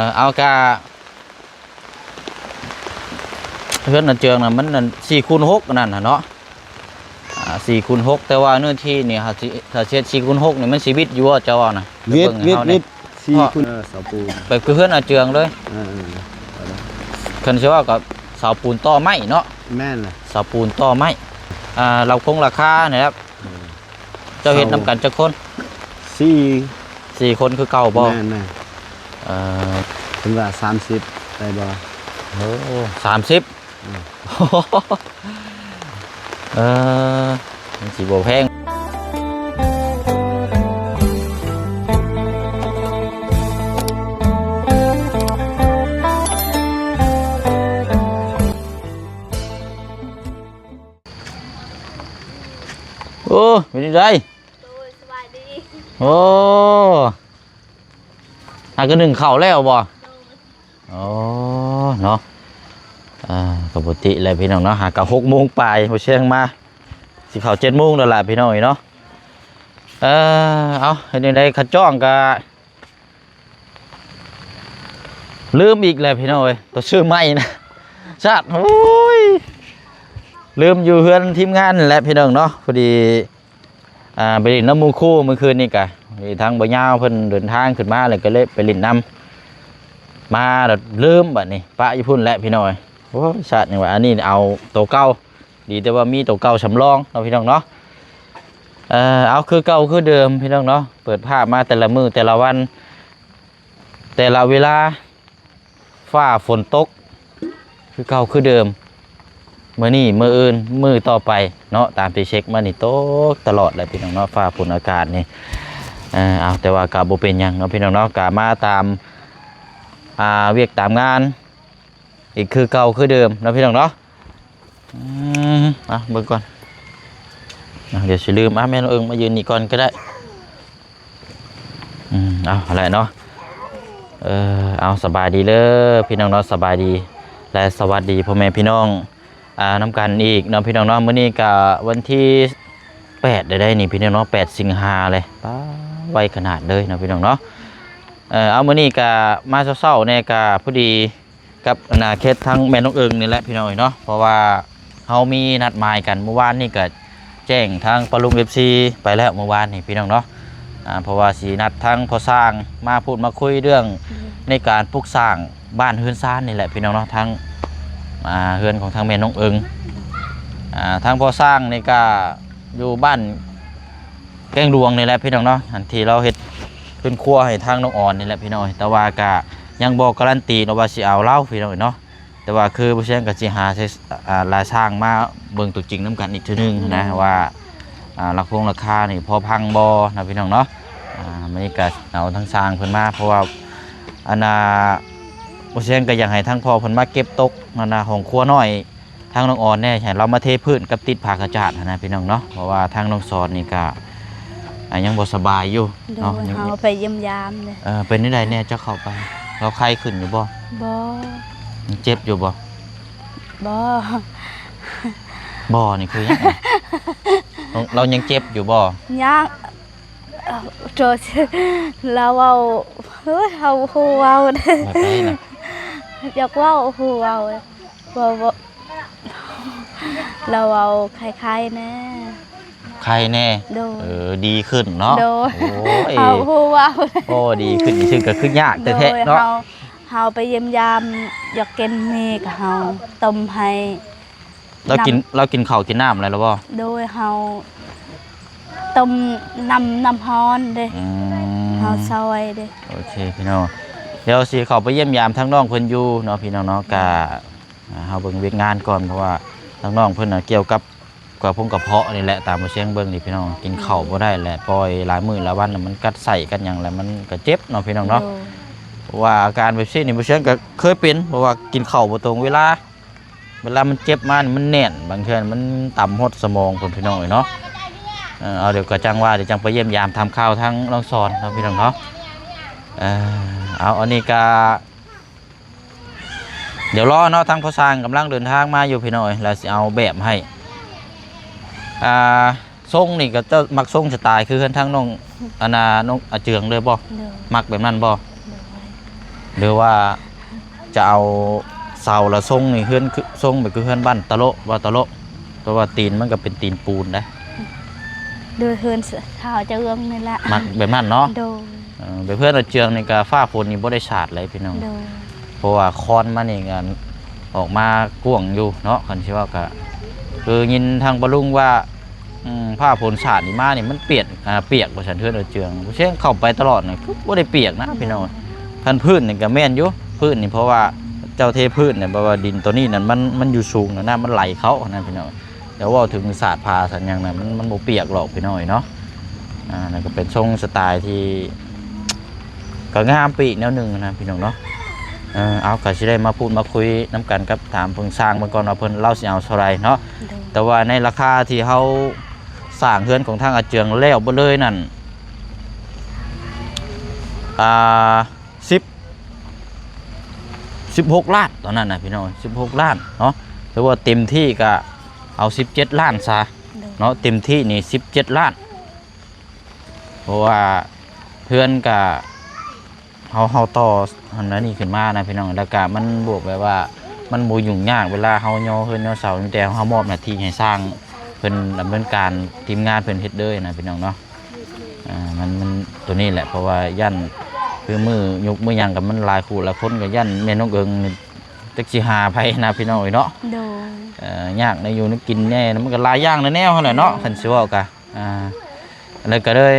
ເອີ ເອົາ ກະ ເຮືອນອາເຈືອງນະ ມັນອັນສີ່ຄູນຫົກນັ້ນນະເນາະ ອ່າ ສີ່ຄູນຫົກ ແຕ່ວ່າເນື້ອທີ່ນີ້ ຖ້າຊິ ຖ້າຊິເຮັດສີ່ຄູນຫົກນີ້ ມັນຊິວິດຢູ່ບໍ່ ເຈົ້າວ່ານະ? ວິດ ວິດ ວິດ ສີ່ ເພາະ ຄູນ ເອີ ເສົາປູນ ແບບຄືເຮືອນອາເຈືອງເລີຍ. ເອີ ເອີ ເອີ ຄັນຊິເວົ້າກໍເສົາປູນຕໍ່ໄມ້ເນາະ. ແມ່ນລະ ເສົາປູນຕໍ່ໄມ້. ອ່າ ລາວຄົງລາຄານີ້ແຫຼະ. ເອີ ເຈົ້າເຮັດນຳກັນຈັກຄົນ? ສີ່ ສີ່ຄົນຄືເກົ່າບໍ່? ແມ່ນໆ. ເອີ ເພິ່ນວ່າສາມສິບໄດ້ບໍ່? ໂອ້ ສາມສິບ. ອືມ ເອີ ມັນຊິບໍ່ແພງ. ໂອ້ ເປັນຈັ່ງໃດ? ໂດຍ ສະບາຍດີ. ໂອ້ ຫາກະໜຶ້ງເຂົ້າແລ້ວບໍ່? ໂດຍ. ອໍ ເນາະ ອ່າ ກະປົກກະຕິແຫຼະພີ່ນ້ອງເນາະ ຫາກະຫົກໂມງປາຍ ບໍ່ແຊງມາ ຊິເຂົ້າເຈັດໂມງແລ້ວລະພີ່ນ້ອງເອີຍເນາະ. ເອີ ເອົາ ເຮັດຈັ່ງໃດ ຂະຈ້ອງກະລືມອີກແຫຼະພີ່ນ້ອງເອີຍ ຕ້ອງຊື້ໃໝ່ນະ ຊາດ ໂອ້ຍ ລືມຢູ່ເຮືອນທີມງານນັ້ນແຫຼະພີ່ນ້ອງເນາະ. ພໍດີ ອ່າ ໄປຫຼິ້ນນຳໝູ່ຄູ່ມື້ຄືນນີ້ກະ ມີທັງບໍ່ຍາວເພິ່ນເດີນທາງຂຶ້ນມາ ແລ້ວກໍເລີຍໄປຫຼິ້ນນຳ ມາແລ້ວລືມ ບາດນີ້ປະຢູ່ພຸ້ນແຫຼະພີ່ນ້ອງເອີຍ. ໂອ້ຍ ຊາດນີ້ວ່າ ອັນນີ້ເອົາໂຕເກົ່າ ດີແຕ່ວ່າມີໂຕເກົ່າສຳລອງເນາະພີ່ນ້ອງເນາະ. ເອີ ເອົາ ຄືເກົ່າຄືເດີມພີ່ນ້ອງເນາະ ເປີດພາບມາແຕ່ລະມື້ແຕ່ລະວັນ ແຕ່ລະເວລາ ຟ້າຝົນຕົກຄືເກົ່າຄືເດີມ ມື້ນີ້ ມື້ອື່ນ ມື້ຕໍ່ໄປເນາະ. ຕາມທີ່ເຊັກມານີ້ຕົກຕະຫຼອດແຫຼະພີ່ນ້ອງເນາະ ຟ້າຝົນອາກາດນີ້. ເອີ ເອົາ ແຕ່ວ່າກໍບໍ່ເປັນຫຍັງເນາະພີ່ນ້ອງເນາະ ກໍມາຕາມ ອ່າ ວຽກຕາມງານອີກຄືເກົ່າຄືເດີມເນາະພີ່ນ້ອງເນາະ. ອືມ ອ່ະ ເບິ່ງກ່ອນ ອ່ະ ດຽວຊິລືມ ອ່ະ ແມ່ນ້ອງເອີງມາຢືນນີ້ກ່ອນກໍໄດ້. ອືມ ເອົາ ຫັ້ນແຫຼະເນາະ. ເອີ ເອົາ ສະບາຍດີເດີພີ່ນ້ອງເນາະ ສະບາຍດີ ແລະ ສະຫວັດດີພໍ່ແມ່ພີ່ນ້ອງ ອ່າ ນຳກັນອີກເນາະພີ່ນ້ອງເນາະ. ມື້ນີ້ກະວັນທີແປດແລ້ວໃດ໋ນີ້ພີ່ນ້ອງເນາະ ແປດສິງຫາເລີຍ ປ້າ ໄວຂະໜາດເລີຍເນາະພີ່ນ້ອງເນາະ. ເອີ ເອົາ ມື້ນີ້ກະມາເຊົ້າໆແດ່ ກະພໍດີ ກັບອານາເຂດທາງແມ່ນ້ອງເອີງນີ້ແຫຼະພີ່ນ້ອງເອີຍເນາະ ເພາະວ່າເຮົາມີນັດໝາຍກັນ ມື້ວານນີ້ກະແຈ້ງທາງປ້າລຸງ ເອັຟຊີ ໄປແລ້ວ ມື້ວານນີ້ພີ່ນ້ອງເນາະ. ອ່າ ເພາະວ່າຊິນັດທາງພໍ່ຊ່າງມາພູດມາຄຸຍເລື່ອງ ອືມ ໃນການປຸກສ້າງບ້ານເຮືອນຊານນີ້ແຫຼະພີ່ນ້ອງເນາະ ທາງ ອ່າ ເຮືອນຂອງທາງແມ່ນ້ອງເອີງ. ອ່າ ທາງພໍ່ຊ່າງນີ້ກະຢູ່ບ້ານ ແກ້ງຫຼວງນີ້ແຫຼະພີ່ນ້ອງເນາະ ອັນທີ່ລາວເຮັດເຮືອນຄົວໃຫ້ທາງນ້ອງອອນນີ້ແຫຼະພີ່ນ້ອງ. ແຕ່ວ່າກະຍັງບໍ່ກາຣັນຕີເນາະວ່າຊິເອົາລາວພີ່ນ້ອງເນາະ. ແຕ່ວ່າຄືບໍ່ແຊງກໍຊິຫາ ອ່າ ລາຍຊ່າງມາເບິ່ງຕົວຈິງນຳກັນອີກເທື່ອໜຶ່ງນະ ອືມ ວ່າ ອ່າ ລາຄາ ລາຄານີ້ພໍຟັງບໍ່ນະພີ່ນ້ອງເນາະ. ອ່າ ມື້ນີ້ກໍເອົາທາງຊ່າງເພິ່ນມາ ເພາະວ່າ ອັນນ່າ ບໍ່ແຊງກໍຢາກໃຫ້ທາງພໍ່ເພິ່ນມາເກັບຕົກ ອັນນ່າ ຫ້ອງຄົວນ້ອຍ ທາງນ້ອງອອນແດ່ ໃຫ້ລາວມາເທພື້ນກັບຕິດຜ້າຂະຈາດຫັ້ນນະພີ່ນ້ອງເນາະ. ເພາະວ່າທາງນ້ອງສອນນີ້ກະ ອ່າ ຍັງບໍ່ສະບາຍຢູ່ເນາະ. ໂດຍ ເຮົາໄປຢ້ຽມຢາມເດ້. ເອີ ເປັນຈັ່ງໃດແດ່ ເຈົ້າເຂົ້າໄປ ລາວໄຂ້ຂຶ້ນຢູ່ບໍ່? ບໍ່. ຍັງເຈັບຢູ່ບໍ່? ບໍ່. ບໍ່ນີ້ຄືຫຍັງ? ລາວຍັງເຈັບຢູ່ບໍ່? ຍັງ. ໂທດ ລາວເວົ້າ ເຮີ້ຍ ເຮົາບໍ່ຮູ້ເວົ້າເດ້. ແບບໃດນະ? ຢາກເວົ້າ ບໍ່ຮູ້ເວົ້າ ເວົ້າ ເວົ້າ ລາວເວົ້າໄຂ້ໆແດ່. ໄຂ້ແດ່? ໂດຍ. ເອີ ດີຂຶ້ນເນາະ? ໂດຍ. ໂອ້ຍ ເຮົາບໍ່ຮູ້ເວົ້າ. ໂອ້ ດີຂຶ້ນຊື່ກໍຄືຍາກແທ້ໆເນາະ. ໂດຍ ເຮົາ ເຮົາໄປຢ້ຽມຢາມ ຢາກກິນໝີ່ກໍເຮົາຕົ້ມໃຫ້. ລາວກິນ ລາວກິນເຂົ້າກິນນ້ຳແລ້ວບໍ່? ໂດຍ ເຮົາຕົ້ມນ້ຳ ນ້ຳຮ້ອນເດ້. ອືມ ເຮົາຊ່ອຍເດ້. ໂອເຄພີ່ນ້ອງ ດຽວຊິເຂົ້າໄປຢ້ຽມຢາມທາງນ້ອງເພິ່ນຢູ່ເນາະພີ່ນ້ອງເນາະ. ກະ ອ່າ ເຮົາເບິ່ງວຽກງານກ່ອນ ເພາະວ່າທາງນ້ອງເພິ່ນນະ ກ່ຽວກັບກະພົງກະເພາະນີ້ແຫຼະ ຕາມບໍ່ແຊງເບິ່ງນີ້ພີ່ນ້ອງ ກິນເຂົ້າບໍ່ໄດ້ແຫຼະ ປ່ອຍຫຼາຍມື້ຫຼາຍວັນ ມັນກັດໄສ້ກັດຫຍັງແລ້ວ ມັນກະເຈັບເນາະພີ່ນ້ອງເນາະ. ໂດຍ. ເພາະວ່າອາການແບບຊີ້ນີ້ບໍ່ແຊງກະເຄີຍເປັນ ເພາະວ່າກິນເຂົ້າບໍ່ຕົງເວລາ ເວລາມັນເຈັບມານີ້ມັນແໜ້ນ ບາງເທື່ອມັນຕຳຮອດສະໝອງພຸ້ນພີ່ນ້ອງເອີຍເນາະ. ເອີ ເອົາ ດຽວກະຈັ່ງວ່າ ດຽວຈັ່ງໄປຢ້ຽມຢາມຖາມຂ່າວທາງນ້ອງສອນເນາະພີ່ນ້ອງເນາະ. ເອີ ເອົາ ອັນນີ້ກະ ດຽວລໍເນາະ ທາງພໍ່ຊ່າງກຳລັງເດີນທາງມາຢູ່ພີ່ນ້ອງເອີຍ ແລ້ວຊິເອົາແບບໃຫ້. ອ່າ ຊົງນີ້ກໍເຈົ້າມັກຊົງສະໄຕຄືເຮືອນທາງນ້ອງ ອັນນ່າ ນ້ອງອາເຈືອງເລີຍບໍ່? ໂດຍ. ມັກແບບນັ້ນບໍ່? ໂດຍ. ອ ຫຼືວ່າຈະເອົາເສົາລະຊົງນີ້ ເຮືອນຄືຊົງໄປຄືເຮືອນບ້ານຕະໂລະ ວ່າຕະໂລະ ແຕ່ວ່າຕີນມັນກໍເປັນຕີນປູນໄດ໋. ໂດຍ ເຮືອນຊາວເຈົ້າເອື້ອງນີ້ແຫຼະ ມັກແບບນັ້ນເນາະ. ໂດຍ ເອີ ແບບເຮືອນອາເຈືອງນີ້ກໍຟ້າຝົນນີ້ບໍ່ໄດ້ສາດເລີຍພີ່ນ້ອງ. ໂດຍ ເພາະວ່າຄອນມັນນີ້ກໍອອກມາກວ້າງຢູ່ເນາະ ຄັນຊິເວົ້າກໍ ຄືຍິນທາງປ້າລຸງວ່າ ອືມ ຟ້າຝົນສາດນີ້ມານີ້ມັນປຽກ ອ່າ ປຽກວ່າຊັ້ນ ເຮືອນອາເຈືອງ ເຊງເຂົ້າໄປຕະຫຼອດນີ້ຄືບໍ່ໄດ້ປຽກນະພີ່ນ້ອງ. ຄັນພື້ນນີ້ກໍແມ່ນຢູ່ ພື້ນນີ້ ເພາະວ່າເຈົ້າເທພື້ນນີ້ ແບບວ່າດິນໂຕນີ້ນັ້ນ ມັນ ມັນຢູ່ສູງນະ ນ້ຳມັນໄຫຼເຂົ້າຫັ້ນນະພີ່ນ້ອງ. ແຕ່ເວົ້າເຖິງສາດຜ້າສາດຫຍັງນະ ມັນ ມັນບໍ່ປຽກຫຼອກພີ່ນ້ອງເອີຍເນາະ. ອ່າ ນັ້ນກໍເປັນຊົງສະໄຕທີ່ ກໍງາມໄປອີກແນວໜຶ່ງນະພີ່ນ້ອງເນາະ. ເອີ ເອົາ ກໍຊິໄດ້ມາພູດມາຄຸຍນຳກັນກັບ ຖາມເພິ່ນ ຊ່າງເພິ່ນກ່ອນວ່າເພິ່ນ ລາວຊິເອົາເທົ່າໃດເນາະ. ໂດຍ ແຕ່ວ່າໃນລາຄາທີ່ເຮົາສ້າງເຮືອນຂອງທາງອາເຈືອງແລ້ວເບິດເລີຍນັ້ນ ອ່າ ສິບ ສິບຫົກລ້ານ ຕອນນັ້ນນະພີ່ນ້ອງ ສິບຫົກລ້ານເນາະ. ແຕ່ວ່າເຕັມທີ່ກໍເອົາສິບເຈັດລ້ານຊະ ໂດຍ ເນາະ ເຕັມທີ່ນີ້ສິບເຈັດລ້ານ. ເພາະວ່າເຮືອນກະ ເຮົາ ເຮົາຕໍ່ອັນນັ້ນນີ້ຂຶ້ນມານະພີ່ນ້ອງ ແລ້ວກະມັນບວກແບບວ່າມັນບໍ່ຫຍຸ້ງຍາກ ເວລາເຮົາຍໍເຮືອນຍໍເສົາ ມີແຕ່ເຮົາມອບໜ້າທີ່ໃຫ້ຊ່າງເພິ່ນດຳເນີນການ ທີມງານເພິ່ນເຮັດເລີຍນະພີ່ນ້ອງເນາະ. ອ່າ ມັນ ມັນຕົວນີ້ແຫຼະ ເພາະວ່າຢ້ານຄືມື້ຍຸກມື້ຫຍັງກໍມັນຫຼາຍຄູ່ຫຼາຍຄົນ ກໍຢ້ານແມ່ນ້ອງເອີງຈັກຊິຫາໃຜນະພີ່ນ້ອງເອີຍເນາະ. ໂດຍ ເອີ ຍາກໃນຢູ່ໃນກິນແດ່ ມັນກໍຫຼາຍຢ່າງຫຼາຍແນວຫັ້ນແຫຼະເນາະ. ໂດຍ ຄັນຊິເວົ້າກະ ອ່າ ແລ້ວກໍເລີຍ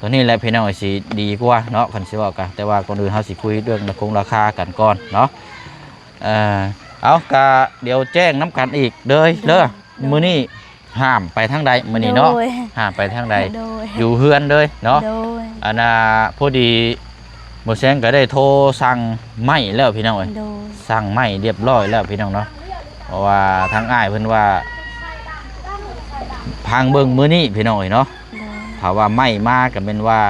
ຕົວນີ້ແຫຼະພີ່ນ້ອງ ຊິດີກວ່າເນາະ ຄັນຊິເວົ້າກະ. ແຕ່ວ່າກ່ອນອື່ນເຮົາຊິຄຸຍເລື່ອງລາຄົງລາຄາກັນກ່ອນເນາະ. ເອີ ເອົາ ກະດຽວແຈ້ງນຳກັນອີກເດີ ໂດຍ ເດີ. ມື້ນີ້ຫ້າມໄປທາງໃດມື້ນີ້ເນາະ? ໂດຍ ຫ້າມໄປທາງໃດ? ໂດຍ ຢູ່ເຮືອນເດີເນາະ. ໂດຍ ອັນນ່າ ພໍດີບໍ່ແຊງກໍໄດ້ໂທສັ່ງໄມ້ແລ້ວພີ່ນ້ອງເອີຍ. ໂດຍ ສັ່ງໄມ້ລຽບຮ້ອຍແລ້ວພີ່ນ້ອງເນາະ. ເພາະວ່າທາງອ້າຍເພິ່ນວ່າພັງເບິ່ງມື້ນີ້ພີ່ນ້ອງເອີຍເນາະ. ໂດຍ ຖ້າວ່າໄມ້ມາກໍແມ່ນວ່າ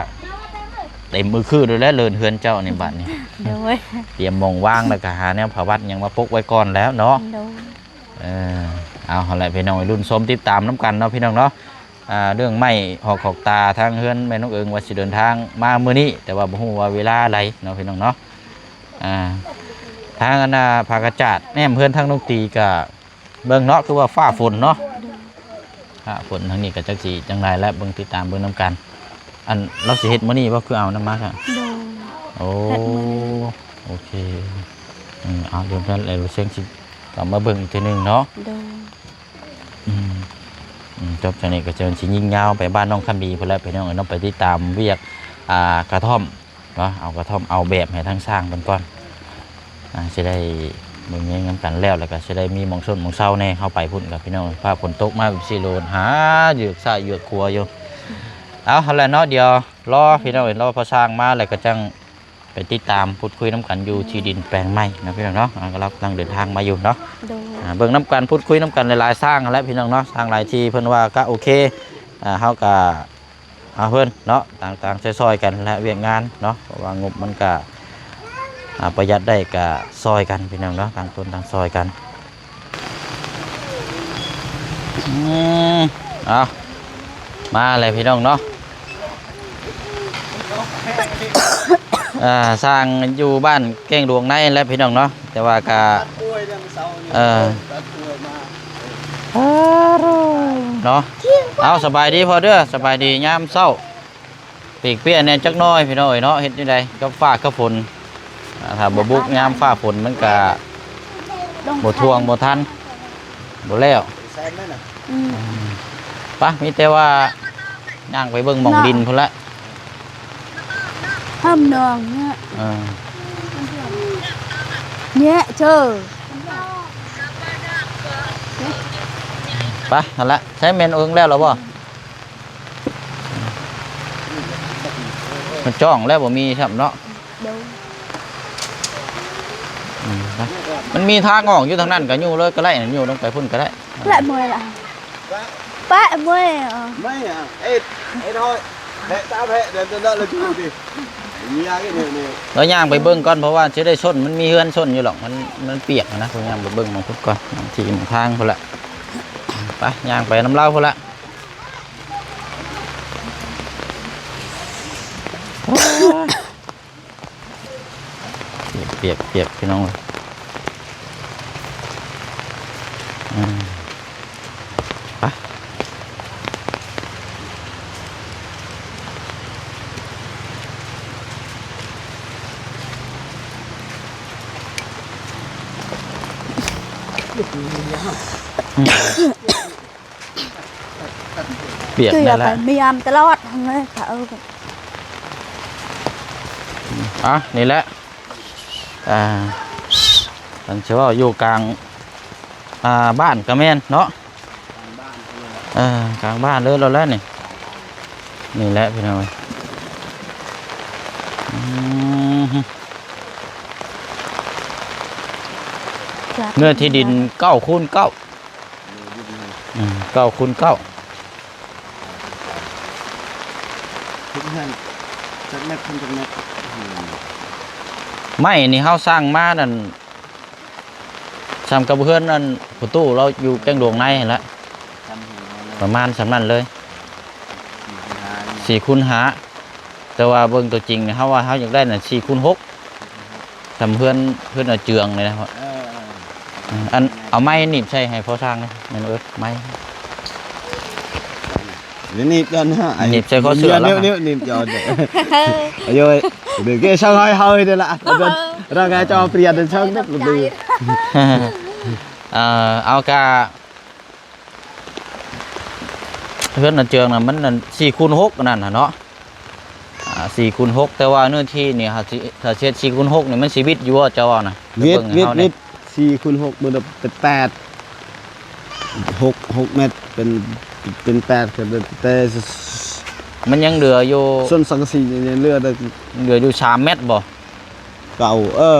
ເຕັມອຶຄືໂລດແຫຼະ ເລີນເຮືອນເຈົ້ານີ້ບາດນີ້. ໂດຍ ຕຽມໝ່ອງວາງ ແລ້ວກໍຫາແນວຜ້າວັດຫຍັງມາປົກໄວ້ກ່ອນແລ້ວເນາະ. ໂດຍ ເອີ ເອົາ ຫັ້ນແຫຼະພີ່ນ້ອງ ລຸ້ນຊົມຕິດຕາມນຳກັນເນາະພີ່ນ້ອງເນາະ. ອ່າ ເລື່ອງໄມ້ຫອກຂອກຕາ ທາງເຮືອນແມ່ນ້ອງເອີງວ່າຊິເດີນທາງມາມື້ນີ້ ແຕ່ວ່າບໍ່ຮູ້ວ່າເວລາໃດເນາະພີ່ນ້ອງເນາະ. ອ່າ ທາງອັນນ່າ ຜ້າກະຈາດແໜ້ມເຮືອນທາງນ້ອງຕີກໍ ເບິ່ງເນາະ ຄືວ່າຟ້າຝົນເນາະ. ໂດຍ ຟ້າຝົນທາງນີ້ກໍຈັກຊິຈັ່ງໃດແຫຼະ ເບິ່ງ ຕິດຕາມເບິ່ງນຳກັນ. ອັນ ລາວຊິເຮັດມື້ນີ້ບໍ່ ຄືເອົານຳມາຊະ? ໂດຍ ໂອ້ ເຮັດມື້ນີ້ ໂອເຄ. ອືມ ເອົາ ດຽວນັ້ນແຫຼະ ເຊງຊິກັບມາເບິ່ງອີກເທື່ອໜຶ່ງເນາະ. ໂດຍ ອືມ ອືມ ຈົບຈາກນີ້ກໍຈະຊິຍິງຍາວໄປບ້ານນ້ອງຄຳດີພຸ້ນແຫຼະພີ່ນ້ອງເອີຍເນາະ ໄປຕິດຕາມວຽກ ອ່າ ກະທ່ອມ ເນາະ ເອົາກະທ່ອມ ເອົາແບບໃຫ້ທາງຊ່າງເພິ່ນກ່ອນ. ອ່າ ຊິໄດ້ເບິ່ງແຍງນຳກັນແລ້ວ ແລ້ວກໍຊິໄດ້ມີໝ່ອງຊົນໝ່ອງເຊົາແດ່. ເຮົາໄປພຸ້ນກໍພີ່ນ້ອງ ຟ້າຝົນຕົກມາແບບຊີ້ໂລດ ຫາເຍືອກຊ້າຍເຍືອກຂວາຢູ່. ເອົາ ຫັ້ນແຫຼະເນາະ ດຽວລໍພີ່ນ້ອງເອີຍ ລໍພໍ່ຊ່າງມາ ແລ້ວກໍຈັ່ງໄປຕິດຕາມພູດຄຸຍນຳກັນຢູ່ທີ່ດິນແປງໃໝ່ເນາະ ພີ່ນ້ອງເນາະ. ອ່າ ກໍລາວກຳລັງເດີນທາງມາຢູ່ເນາະ. ໂດຍ ອ່າ ເບິ່ງນຳກັນ ພູດຄຸຍນຳກັນຫຼາຍໆຊ່າງຫັ້ນແຫຼະ ພີ່ນ້ອງເນາະ. ຊ່າງຫຼາຍທີ່ເພິ່ນວ່າກໍໂອເຄ ອ່າ ເຮົາກໍ ຫາເພິ່ນເນາະ ຕ່າງໆຊ່ອຍໆກັນແຫຼະ ວຽກງານເນາະ ເພາະວ່າງົບມັນກະ ອ່າ ປະຢັດໄດ້ກະຊ່ອຍກັນພີ່ນ້ອງເນາະ ຕ່າງຄົນຕ່າງຊ່ອຍກັນ. ອືມ ເອົາ ມາແລ້ວພີ່ນ້ອງເນາະ. ອ່າ ຊ່າງຢູ່ບ້ານແກ້ງດວງໃນແຫຼະພີ່ນ້ອງເນາະ ແຕ່ວ່າກະ ເອີ ເນາະ. ເອົາ ສະບາຍດີພໍ່ເດີ ສະບາຍດີຍາມເຊົ້າ. ປີກເປຍແດ່ຈັກໜ້ອຍພີ່ນ້ອງເອີຍເນາະ ເຮັດຈັ່ງໃດກັບຟ້າກັບຝົນ. ອ່າ ຖ້າບໍ່ບຸກຍາມຟ້າຝົນມັນກະບໍ່ທ່ວງບໍ່ທັນ ບໍ່ແລ້ວ. ອືມ ປະ ມີແຕ່ວ່າຍ່າງໄປເບິ່ງໝ່ອງດິນພຸ້ນລະ ຫ້ອມໜອງເນາະ. ເອີ ແຍະເຈີ ໄປຫັ້ນລະ. ໃຊ້ແມ່ນເອີງແລ້ວລະບໍ່? ມັນຈ້ອງແລ້ວບໍ່ມີຊ້ຳເນາະ. ໂດຍ ອືມ ມັນມີທາງອອກຢູ່ທາງນັ້ນ ກໍຢູ່ເລີຍກໍໄດ້ ຢູ່ລົງໄປພຸ້ນກໍໄດ້. ແລະເມື່ອຍລະ ແປະເມື່ອຍ ເມື່ອຍ ເອັດ ເອັດຮ້ອຍ ແພະຕາແພະ ເດີນເດີນເດີນເລີຍຢູ່ຕິ ມີຍາກອີກນີ້ ລາວຍ່າງໄປເບິ່ງກ່ອນ ເພາະວ່າຊິໄດ້ຊົນ ມັນມີເຮືອນຊົນຢູ່ດອກ ມັນ ມັນປຽກນະ. ລາວຍ່າງໄປເບິ່ງໝ່ອງພຸ້ນກ່ອນ ທີ່ໝ່ອງທາງພຸ້ນລະ ໄປ ຍ່າງໄປນຳລາວພຸ້ນລະ. ໂອ້ຍ ປຽກໆ ພີ່ນ້ອງເອີຍ. ອືມ ໄປ ອືມ ປຽກ ຄືຢາກ ນັ້ນແຫຼະ ໄປມຽມຕະຫຼອດ ເອີ ອ່ະ ນີ້ແຫຼະ ອ່າ ຄັນຊິເວົ້າຢູ່ກາງ ອ່າ ບ້ານກໍແມ່ນເນາະ ເອີ ກາງບ້ານເລີຍແລ້ວແຫຼະນີ້ ນີ້ແຫຼະພີ່ນ້ອງເອີຍ. ອືມ ເນື້ອທີ່ດິນເກົ້າຄູນເກົ້າ ເກົ້າຄູນເກົ້າ ເຮັດເຮືອນຈັກແມັດ ເຮືອນຈັກແມັດ ເຮືອນ ໄມ້ນີ້ເຮົາສ້າງມານັ້ນ ສ່ຳກັບເຮືອນອັນພໍ່ຕູ້ລາວຢູ່ແກ້ງດວງໃນຫັ້ນແຫຼະ ປະມານສ່ຳນັ້ນເລີຍ ສີ່ຄູນຫ້າ ແຕ່ວ່າເບິ່ງຕົວຈິງນີ້ ເຮົາວ່າເຮົາຢາກໄດ້ນັ້ນສີ່ຄູນຫົກ ສ່ຳເຮືອນ ເຮືອນອາເຈືອງນີ້ນະ. ເອີ ເອີ ອັນ ເອົາໄມ້ໜີບໃສ່ໃຫ້ພໍ່ຊ່າງນະ ແມ່ນເອີຍ ໄມ້ ໜີບກ່ອນນະ ໜີບໃສ່ຄໍເສື້ອແລ້ວ ໜີບກ່ອນ ໂອ້ຍ ເດີກເກຊ່າງໃຫ້ເຮົານີ້ລະ ເຮົາກໍຈະປ່ຽນເປັນຊ່າງເດັກ ເອີ ເອົາກະ ເຮືອນອາເຈືອງນະ ມັນອັນສີ່ຄູນຫົກ ອັນນັ້ນນະເນາະ ອ່າ ສີ່ຄູນຫົກ ແຕ່ວ່າເນື້ອທີ່ນີ້ ຖ້າຊິ ຖ້າຊິເຮັດສີ່ຄູນຫົກນີ້ ມັນຊິວິດຢູ່ບໍ່ ເຈົ້າວ່ານະ? ວິດ ວິດ ວິດ ສີ່ຄູນຫົກ ມັນເປັນແປດ ຫົກ ຫົກແມັດ ເປັນ ເປັນແປດ ກໍໄດ້ ແຕ່ ມັນຍັງເຫຼືອຢູ່ ສ່ວນສັງກະສີຍັງເຫຼືອໄດ້ ເຫຼືອຢູ່ສາມແມັດບໍ່? ເກົ່າ ເອີ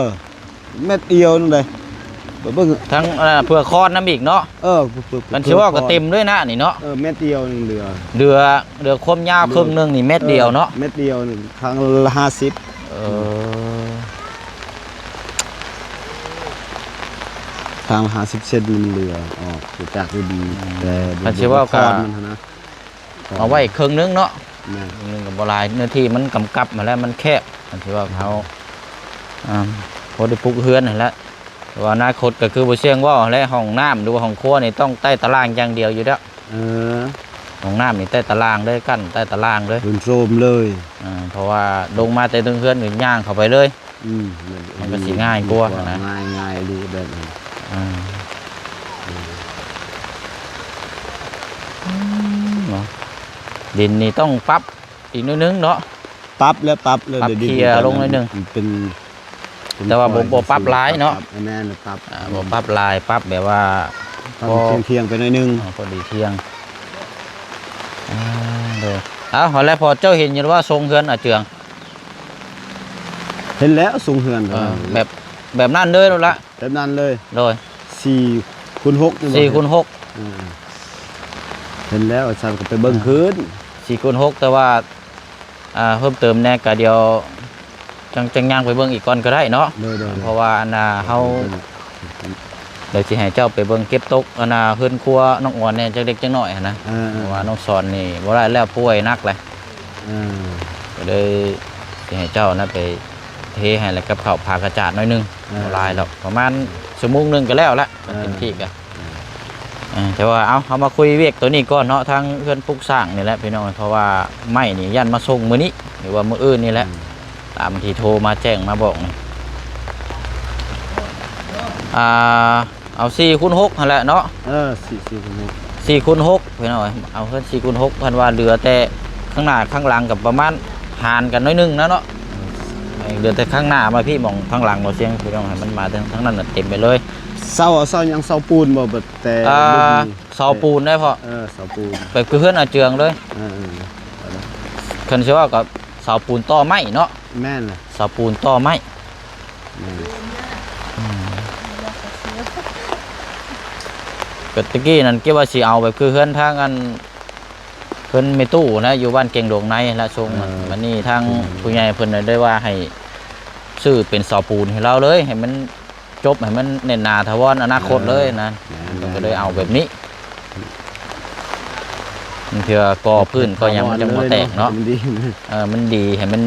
ແມັດດຽວໜຶ່ງເດ້ ເບິ່ງ ທັງ ອ່າ ເພື່ອຄອນນຳອີກເນາະ ເອີ ເພື່ອ ເພື່ອ ມັນຊິວ່າກໍເຕັມເລີຍນະນີ້ເນາະ ເອີ ແມັດດຽວໜຶ່ງເຫຼືອ ເຫຼືອ ເຫຼືອຄວາມຍາວເຄິ່ງໜຶ່ງນີ້ແມັດດຽວເນາະ ເອີ ແມັດດຽວໜຶ່ງ ຄັ້ງລະຫ້າສິບ ເອີ ຄັ້ງລະຫ້າສິບເຊັນມັນເຫຼືອອອກຈາກດີ ອືມ ແຕ່ ຄັນຊິວ່າກໍ ມັນຫັ້ນນະ ເອົາໄວ້ເຄິ່ງໜຶ່ງເນາະ ແມ່ນ ເຄິ່ງໜຶ່ງກໍບໍ່ຫຼາຍ ເນື້ອທີ່ມັນກຳກັບຫັ້ນແຫຼະ ມັນແຄບ ຄັນຊິວ່າເຮົາ ອ່າ ພໍໄດ້ປຸກເຮືອນຫັ້ນແຫຼະ ແຕ່ວ່າອະນາຄົດກໍຄືບໍ່ສ່ຽງເວົ້າຫັ້ນແຫຼະ ຫ້ອງນ້ຳ ຫຼືວ່າຫ້ອງຄົວນີ້ຕ້ອງໃຕ້ຕາລ່າງຢ່າງດຽວຢູ່ແລ້ວ ເອີ ຫ້ອງນ້ຳນີ້ໃຕ້ຕາລ່າງເລີຍ ກັ້ນໃຕ້ຕາລ່າງເລີຍ ໂດນໂຊມເລີຍ ອ່າ ເພາະວ່າລົງມາແຕ່ເທິງເຮືອນກໍຍ່າງເຂົ້າໄປເລີຍ ອືມ ມັນກໍຊິງ່າຍກວ່ານະ ງ່າຍ ງ່າຍອີ່ຫຼີແບບນີ້ ອ່າ ອືມ ອືມ ເນາະ ດິນນີ້ຕ້ອງປັບອີກໜ້ອຍໜຶ່ງເນາະ ປັບແລ້ວ ປັບແລ້ວ ປັບເຄຍລົງໜ້ອຍໜຶ່ງ ເປັນ ແຕ່ວ່າບໍ່ ບໍ່ປັບຫຼາຍເນາະ ແມ່ນ ປັບ ອ່າ ບໍ່ປັບຫຼາຍ ປັບແບບວ່າ ປັບ ພໍ ທ່ຽງໆ ໄປໜ້ອຍໜຶ່ງ ພໍດີທ່ຽງ ອ່າ ໂດຍ ເອົາ ແລ້ວພໍເຈົ້າເຫັນຢູ່ວ່າຊົງເຮືອນອາເຈືອງ ເຫັນແລ້ວຊົງເຮືອນ ເອີ ແບບ ແບບນັ້ນເລີຍລະ ແບບນັ້ນເລີຍ ໂດຍ ສີ່ຄູນຫົກ ສີ່ຄູນຫົກ ເອີ ເຫັນແລ້ວ ຊັ້ນກໍໄປເບິ່ງຄືນ ສີ່ຄູນຫົກ ແຕ່ວ່າ ອ່າ ເພີ່ມເຕີມແດ່ກໍດຽວ ຈັ່ງ ຈັ່ງຍ່າງໄປເບິ່ງອີກກ່ອນກໍໄດ້ເນາະ ໂດຍໆ ເພາະວ່າອັນນ່າເຮົາ ເອີ ດຽວຊິໃຫ້ເຈົ້າໄປເບິ່ງເກັບຕົກ ອັນນ່າ ເຮືອນຄົວນ້ອງອອນແດ່ ຈັກເລັກຈັກນ້ອຍຫັ້ນນະ ເອີ ເພາະວ່ານ້ອງສອນນີ້ບໍ່ໄດ້ແລ້ວ ປ່ວຍໜັກແຫຼະ ເອີ ກໍເລີຍຊິໃຫ້ເຈົ້ານະໄປເທໃຫ້ ແລ້ວກັບເຂົ້າພາກະຈາດໜ້ອຍໜຶ່ງ ເອີ ບໍ່ຫຼາຍດອກ ປະມານຊົ່ວໂມງໜຶ່ງກໍແລ້ວລະ ເອີ ເຕັມທີ່ກໍ ເອີ ແຕ່ວ່າ ເອົາ ເຮົາມາຄຸຍວຽກໂຕນີ້ກ່ອນເນາະ ທາງເຮືອນປຸກສ້າງນີ້ແຫຼະພີ່ນ້ອງ ເພາະວ່າໄມ້ນີ້ຢ້ານມາສົ່ງມື້ນີ້ ຫຼືວ່າມື້ອື່ນນີ້ແຫຼະ ອືມ ຕາມທີ່ໂທມາແຈ້ງມາບອກນີ້ ອ່າ ເອົາສີ່ຄູນຫົກຫັ້ນແຫຼະເນາະ ເອີ ສີ່ ສີ່ຄູນຫົກ ສີ່ຄູນຫົກ ພີ່ນ້ອງເອີຍ ເອົາເຮືອນສີ່ຄູນຫົກ ເພິ່ນວ່າເຫຼືອແຕ່ຂ້າງໜ້າຂ້າງຫຼັງກໍປະມານຫານກັນໜ້ອຍໜຶ່ງນະເນາະ ເອີ ເຫຼືອແຕ່ຂ້າງໜ້າມາພີ້ ໝ່ອງທາງຫຼັງບໍ່ສ່ຽງ ພີ່ນ້ອງ ໃຫ້ມັນມາທາງ ທາງນັ້ນນະ ເຕັມໄປເລີຍ ເສົາ ເສົາຫຍັງ ເສົາປູນບໍ່? ແຕ່ ອ່າ ເສົາປູນໄດ໋ພໍ່ ເອີ ເສົາປູນ ແບບຄືເຮືອນອາເຈືອງເລີຍ ເອີ ເອີ ຄັນຊິເວົ້າກໍເສົາປູນຕໍ່ໄມ້ເນາະ ແມ່ນລະ ເສົາປູນຕໍ່ໄມ້ ແມ່ນ ອືມ ກໍຕະກີ້ນັ້ນຄິດວ່າຊິເອົາແບບຄືເຮືອນທາງອັນ ເຮືອນແມ່ຕູ້ນະ ຢູ່ບ້ານແກ້ງດວງໃນຫັ້ນລະ ຊົງ ເອີ ບັດນີ້ທາງ ອືມ ຜູ້ໃຫຍ່ເພິ່ນໄດ້ວ່າໃຫ້ຊື້ເປັນເສົາປູນໃຫ້ລາວເລີຍ ໃຫ້ມັນ ຈົບໃຫ້ມັນແໜ້ນໜາຖາວອນອະນາຄົດເລີຍນະ ເອີ ແມ່ນໆ ກໍເລີຍເອົາແບບນີ້ ບາງເທື່ອກໍ່ພື້ນກໍ່ຫຍັງມັນຈະບໍ່ແຕກເນາະ ມັນດີ ເອີ ມັນດີ ໃຫ້ມັນ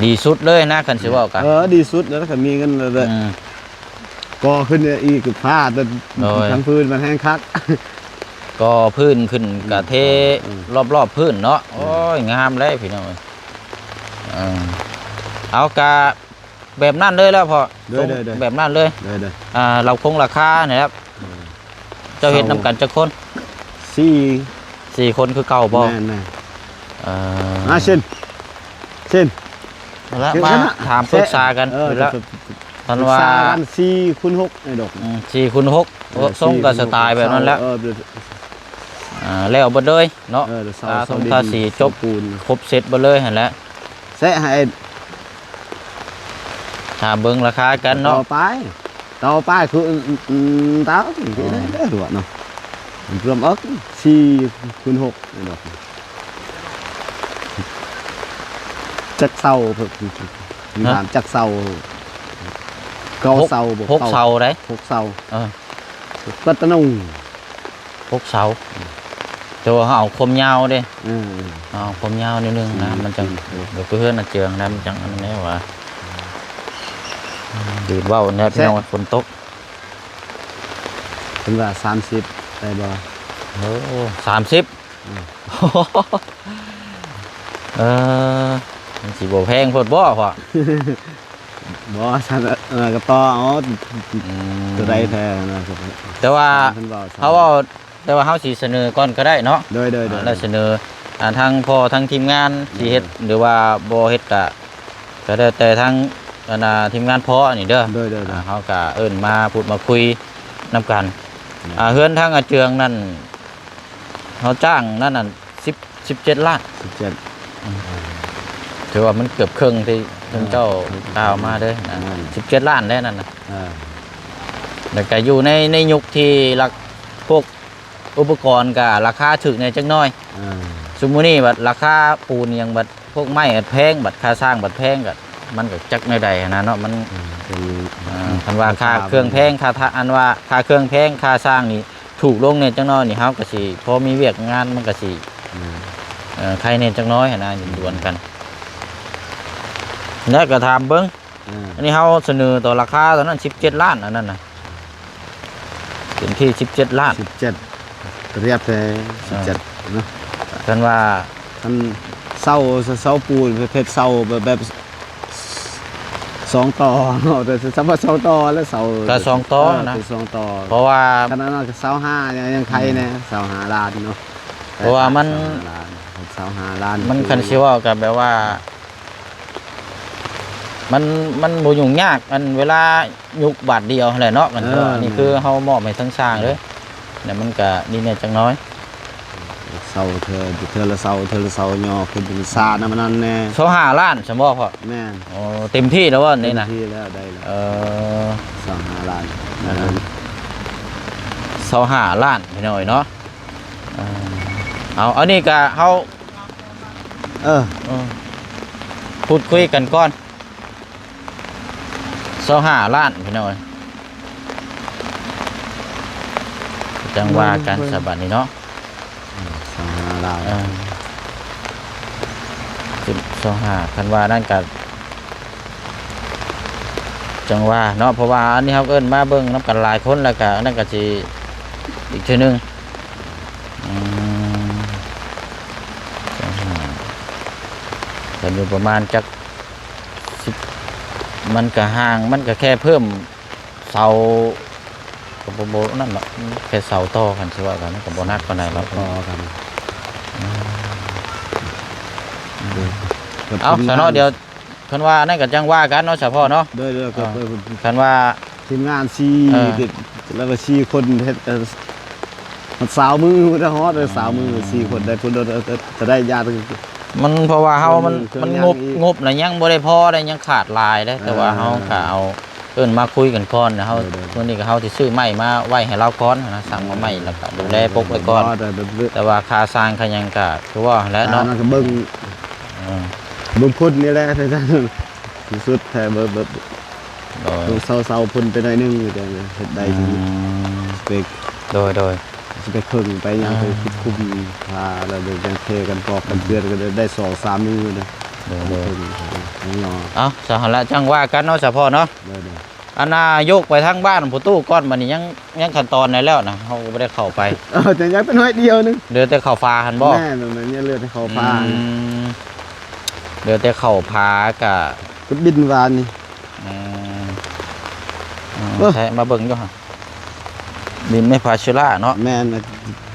ດີສຸດເລີຍນະ ຄັນຊິເວົ້າກະ ເອີ ດີສຸດແລ້ວ ຄັນມີເງິນແລ້ວ ອືມ ກໍ່ຂຶ້ນອີກ ຟ້າແຕ່ ໂດຍ ທາງພື້ນມັນແຮງຄັກ ກໍ່ພື້ນຂຶ້ນ ອືມ ກະເທ ເອີ ລອບໆພື້ນເນາະ ເອີ ໂອ້ຍ ງາມແລ້ວພີ່ນ້ອງເອີຍ ເອີ ເອົາກະ ແບບນັ້ນເລີຍແລ້ວພໍ່ ໂດຍ ໂດຍ ໂດຍ ແບບນັ້ນເລີຍ ໂດຍ ໂດຍ ອ່າ ລາວຄົງລາຄານີ້ແຫຼະ ເອີ ເຈົ້າເຮັດນຳກັນຈັກຄົນ? ສີ່ ສີ່ຄົນຄືເກົ່າບໍ່? ແມ່ນໆ ເອີ ມາຊິນ ຊິນ ເອົາລະ ມາຖາມປຶກສາກັນ ເອີ ແລ້ວ ຄັນວ່າ ສີ່ຄູນຫົກ ອືມ ສີ່ຄູນຫົກ ເອີ ຊົງກັບສະໄຕແບບນັ້ນແຫຼະ ເອີ ອ່າ ແລ້ວເບິດເລີຍເນາະ ເອີ ອ່າ ຊົງ ທາສີ ຈົບ ຄົບເສັດເບິດເລີຍຫັ້ນແຫຼະ ແຊະໃຫ້ ຖ້າເບິ່ງລາຄາກັນເນາະ ຕໍ່ໄປ ຕໍ່ໄປຄື ອືມ ຕາມ ອໍ ໄດ້ ໄດ້ຕົວເນາະ ລວມເອົາ ສີ່ຄູນຫົກ ດອກ ຈັກເສົາ ມີ ຮະ ຖາມຈັກເສົາ ເກົ້າ ຫົກ ເສົາບໍ່ ຫົກເສົາໃດ ຫົກເສົາ ເອີ ປັດຕະນຸງ ຫົກເສົາ ແຕ່ວ່າເຮົາເອົາຄວາມຍາວເດ້ ເອີ ເຮົາເອົາຄວາມຍາວໜ້ອຍໜຶ່ງນະ ອືມ ມັນຈັ່ງ ອືມ ແບບຄືເຮືອນອາເຈືອງນະ ມັນຈັ່ງອັນນັ້ນແດ່ວ່າ ດີດເວົ້າແນ່ພີ່ນ້ອງ ແຊະ ຝົນຕົກ ເພິ່ນວ່າສາມສິບໄດ້ບໍ່? ໂອ້ ສາມສິບ ອືມ ເອີ ມັນຊິບໍ່ແພງໂພດບໍ່ພໍ່? ບໍ່ ຊັ້ນ ເອີ ກໍຕໍ່ເອົາ ອືມ ຕົວໃດແທ້ນະ ແຕ່ວ່າ ເພິ່ນເວົ້າ ເຮົາເວົ້າ ແຕ່ວ່າເຮົາຊິສະເໜີກ່ອນກໍໄດ້ເນາະ ໂດຍໆໆ ແລ້ວສະເໜີ ອ່າ ທາງພໍ່ທາງທີມງານ ໂດຍ ຊິເຮັດ ຫຼືວ່າບໍ່ເຮັດກະ ກໍແລ້ວແຕ່ທາງ ອັນນ່າ ທີມງານພໍ່ນີ້ເດີ ໂດຍໆໆ ອ່າ ເຮົາກະເອີ້ນມາພູດມາຄຸຍນຳກັນ ໂດຍ ອ່າ ເຮືອນທາງອາເຈືອງນັ້ນ ເຮົາຈ້າງນັ້ນ ນັ້ນ ສິບ ສິບເຈັດລ້ານ ສິບເຈັດ ອືມ ຖືວ່າມັນເກືອບເຄິ່ງທີ່ ເອີ ເຈົ້າກ່າວມາເດີນະ ແມ່ນ ສິບເຈັດລ້ານແລ້ວນັ້ນນະ ເອີ ແລ້ວກະຢູ່ໃນ ໃນຍຸກທີ່ລາ ພວກອຸປະກອນກະລາຄາຖືກແດ່ຈັກໜ້ອຍ ເອີ ຊຸມມື້ນີ້ບັດລາຄາປູນຫຍັງບັດ ພວກໄມ້ບັດແພງ ບັດຄ່າສ້າງບັດແພງ ກະມັນກະຈັກແນວໃດຫັ້ນນະເນາະ ມັນ ເອີ ເປັນ ອ່າ ຄັນວ່າຄ່າເຄື່ອງແພງ ຄ່າທະ ອັນວ່າຄ່າເຄື່ອງແພງ ຄ່າສ້າງນີ້ ຖືກລົງແດ່ຈັກໜ້ອຍນີ້ ເຮົາກໍຊິພໍມີວຽກງານ ມັນກໍຊິ ອືມ ເອີ ໄຄແດ່ຈັກໜ້ອຍຫັ້ນນະ ດວນກັນ ແລ້ວກໍຖາມເບິ່ງ ເອີ ອັນນີ້ເຮົາສະເໜີຕໍ່ລາຄາຕອນນັ້ນ ສິບເຈັດລ້ານ ອັນນັ້ນນະ ເຕັມທີ່ ສິບເຈັດລ້ານ ສິບເຈັດ ລຽບແທ້ ເອີ ສິບເຈັດເນາະ ຄັນວ່າ ຄັນເສົາ ເສົາປູນ ເຮັດເສົາແບບ ແບບ ສອງຕໍ່ເນາະ ແຕ່ສຳລັບສອງຕໍ່ແລ້ວເສົາ ກໍສອງຕໍ່ ເອີ ນະ ເປັນສອງຕໍ່ ເພາະວ່າ ຂະໜາດນັ້ນກໍຊາວຫ້າ ຍັງ ຍັງໄຄແດ່ ອືມ ຊາວຫ້າລ້ານເນາະ ເພາະວ່າມັນ ຊາວຫ້າລ້ານ ມັນຄັນຊິເວົ້າກໍແບບວ່າ ມັນ ມັນບໍ່ຫຍຸ້ງຍາກ ອັນເວລາ ຍຸກບາດດຽວຫັ້ນແຫຼະເນາະ ມັນ ເອີ ກໍ ອັນນີ້ຄືເຮົາມອບໃຫ້ທາງຊ່າງເລີຍ ແລ້ວມັນກະນີ້ແດ່ຈັກໜ້ອຍ ເສົາເທື່ອ ເທື່ອລະເສົາ ເທື່ອລະເສົາ ຍໍຂຶ້ນເປັນຊານຳອັນນັ້ນແດ່ ຊາວຫ້າລ້ານຊັ້ນບໍ່ພໍ່? ແມ່ນ ໂອ້ ເຕັມທີ່ແລ້ວບໍ່ນີ້ນະ? ເຕັມທີ່ແລ້ວ ໄດ້ແລ້ວ ເອີ ຊາວຫ້າລ້ານ ເອີ ຊາວຫ້າລ້ານ ພີ່ນ້ອງເອີຍເນາະ ເອີ ເອົາ ອັນນີ້ກະເຮົາ ເອີ ເອີ ພູດຄຸຍກັນກ່ອນ ຊາວຫ້າລ້ານ ພີ່ນ້ອງເອີຍ ຈັ່ງວ່າກັນຊະບັດນີ້ເນາະ ຊາວຫ້າລ້ານ ເອີ ຊາວຫ້າ ຄັນວ່ານັ້ນກະ ຈັ່ງວ່າເນາະ ເພາະວ່າອັນນີ້ເຮົາເອີ້ນມາເບິ່ງນຳກັນຫຼາຍຄົນ ແລ້ວກະອັນນັ້ນກະຊິອີກເທື່ອໜຶ່ງ ອືມ ຊາວຫ້າ ກະຢູ່ປະມານຈັກ ສິບ ມັນກະຫ່າງ ມັນກະແຄ່ເພີ່ມເສົາ ກະບໍ່ ບໍ່ນັ້ນດອກ ແຄ່ເສົາຕໍ່ກັນ ຊິວ່າກັນ ມັນກະບໍ່ໜັກປານໃດດອກ ຕໍ່ກັນ ອືມ ເອົາ ຊະເນາະ ດຽວ ຄັນວ່ານັ້ນກະຈັ່ງວ່າກັນເນາະ ສະເພາະເນາະ ໂດຍ ໂດຍ ເອີ ຄັນວ່າ ທີມງານສີ່ ເອີ ແລ້ວກໍສີ່ຄົນເຮັດ ເອີ ຮອດຊາວມື້ ໄດ້ຮອດ ເອີ ຊາວມື້ ອືມ ສີ່ຄົນໄດ້ພຸ້ນ ຈະໄດ້ຍາດ ມັນ ເພາະວ່າເຮົາມັນ ເຄື່ອງ ມັນງົບ ເຄື່ອງຫຍັງອີກ ງົບນະຍັງບໍ່ໄດ້ພໍໄດ໋ ຍັງຂາດຫຼາຍເດ້ ເອີ ແຕ່ວ່າເຮົາກໍເອົາເອີ້ນມາຄຸຍກັນກ່ອນ ແລ້ວເຮົາ ໂດຍ ໂດຍ ມື້ນີ້ກໍເຮົາຊິຊື້ໄມ້ມາໄວ້ໃຫ້ລາວກ່ອນນະ ສັ່ງມາໃໝ່ ເອີ ແລ້ວກໍດູແລປົກໄວ້ກ່ອນ ເອີ ແຕ່ວ່າຄ່າຊ່າງຄ່າຫຍັງກໍຄືວ່າຫັ້ນແຫຼະເນາະ ອ່າ ນັ້ນກໍເບິ່ງ ເອີ ເບິ່ງພຸ້ນນີ້ແຫຼະ ທີ່ສຸດແທ້ ເບິ່ງ ໂດຍ ເສົາໆພຸ້ນໄປໜ້ອຍໜຶ່ງ ຈະເຮັດໄດ້ ອືມ ສະເປັກ ໂດຍ ໂດຍ ສະເປັກເຄິ່ງໄປຫຍັງ ອ່າ ໄປຂຸດຂຸມ ພາ ແລ້ວໄດ້ເທກັນ ປອກກັນ ອືມ ເຈື່ອນ ກໍໄດ້ສອງສາມມື້ເດ້ ໂດຍໆ ເອົາ ສະຫັ້ນລະ ຈັ່ງວ່າກັນເນາະ ສະເພາະເນາະ ໂດຍໆ ອັນນ່າ ຍົກໄປທາງບ້ານພໍ່ຕູ້ກ່ອນ ບັດນີ້ຍັງ ຍັງຂັ້ນຕອນໃດແລ້ວນະ ເຮົາກໍບໍ່ໄດ້ເຂົ້າໄປ ເອີ ແຕ່ຍັງແຕ່ໜ້ອຍດຽວໜຶ່ງ ເຫຼືອແຕ່ເຂົ້າຝາຫັ້ນບໍ່? ແມ່ນ ແມ່ນ ຍັງເຫຼືອແຕ່ເຂົ້າຝາ ອືມ ເຫຼືອແຕ່ເຂົ້າຝາກະ ກໍບິນວານນີ້ ອືມ ເອີ ໃຊ່ ມາເບິ່ງຢູ່ຫັ້ນ ບິນໄມ້ພາເຊລາເນາະ ແມ່ນ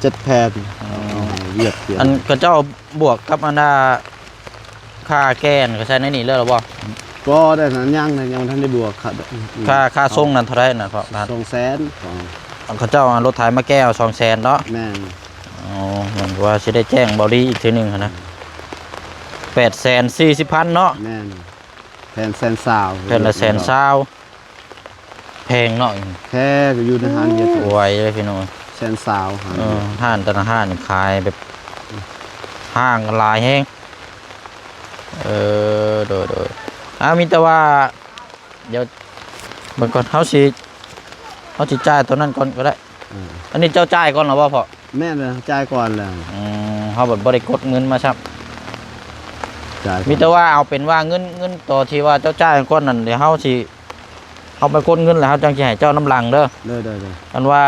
ເຈັດແຜ່ນ ອໍ ວຽກ ວຽກ ອັນເຂົາເຈົ້າບວກກັບອັນນ່າ ຄ່າແກ່ນກໍໃຊ້ໃນນີ້ເລີຍບໍ່? ບໍ່ໄດ້ນະ ຍັງນະ ຍັງບໍ່ທັນໄດ້ບວກຄ່າ ຄ່າ ຄ່າສົ່ງນັ້ນເທົ່າໃດນະ? ສອງແສນ ເຂົາເຈົ້າເອົາລົດໄຖມາແກ່ເອົາສອງແສນເນາະ ແມ່ນ ອໍ ມັນກໍວ່າຊິໄດ້ແຈ້ງເບົາລີອີກເທື່ອໜຶ່ງຫັ້ນນະ ແປດແສນສີ່ສິບພັນເນາະ ແມ່ນ ແຜ່ນແສນຊາວ ແຜ່ນລະແສນຊາວ ແພງເນາະ ແທ້ ກໍຢູ່ໃນຮ້ານວຽດ ໄວເລີຍພີ່ນ້ອງ ແສນຊາວ ຮ້ານ ເອີ ວຽດ ຮ້ານແຕ່ລະຮ້ານຂາຍແບບ ຫ້າງຫຼາຍແຮງ ເອີ ໂດຍໆ ອ່າ ມີແຕ່ວ່າ ດຽວເບິ່ງກ່ອນ ເຮົາຊິ ເຮົາຊິຈ່າຍຕົວນັ້ນກ່ອນກໍໄດ້ ເອີ ອັນນີ້ເຈົ້າຈ່າຍກ່ອນແລ້ວບໍ່ພໍ່? ແມ່ນແລ້ວ ຈ່າຍກ່ອນແລ້ວ ອືມ ເຮົາບັດບໍ່ໄດ້ກົດເງິນມາຊ້ຳ ຈ່າຍກ່ອນ ມີແຕ່ວ່າເອົາເປັນວ່າເງິນ ເງິນໂຕທີ່ວ່າເຈົ້າຈ່າຍກ່ອນນັ້ນ ດຽວເຮົາຊິ ເຮົາໄປກົດເງິນແລ້ວເຮົາຈັ່ງຊິໃຫ້ເຈົ້ານຳຫຼັງເດີ ໂດຍໆໆ ອັນວ່າ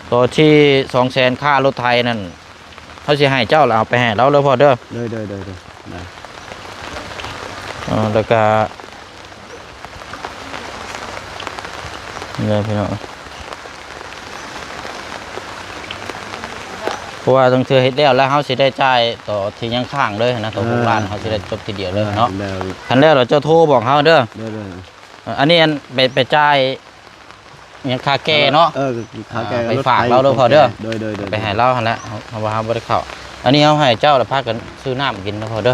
ໂຕທີ່ສອງແສນຄ່າລົດໄຖນັ້ນ ເຮົາຊິໃຫ້ເຈົ້າ ແລ້ວເອົາໄປໃຫ້ລາວເດີພໍ່ເດີ ໂດຍໆໆ ໄດ້ ເອີ ແລ້ວກະ ນີ້ແຫຼະພີ່ນ້ອງ ເພາະວ່າຕ້ອງເທື່ອເຮັດແລ້ວ ແລ້ວເຮົາຊິໄດ້ຈ່າຍໂຕທີ່ຍັງຄ້າງເລີຍນະ ໂຕ ເອີ ຫົກລ້ານ ເຮົາຊິໄດ້ຈົບທີດຽວເລີຍເນາະ ແລ້ວ ຄັນແລ້ວແລ້ວເຈົ້າໂທບອກເຮົາເດີ ໂດຍໆ ເອີ ອັນນີ້ອັນໄປ ໄປຈ່າຍ ຍັງຄ່າແກ່ເນາະ ເອີ ຄ່າແກ່ ອ່າ ໄປຝາກລາວເດີພໍ່ເດີ ໂດຍໆໆ ໄປໃຫ້ລາວຫັ້ນແຫຼະ ເຮົາ ເຮົາວ່າເຮົາບໍ່ໄດ້ເຂົ້າ ອັນນີ້ເຮົາໃຫ້ເຈົ້າລະພາກັນຊື້ນ້ຳກິນນະພໍ່ເດີ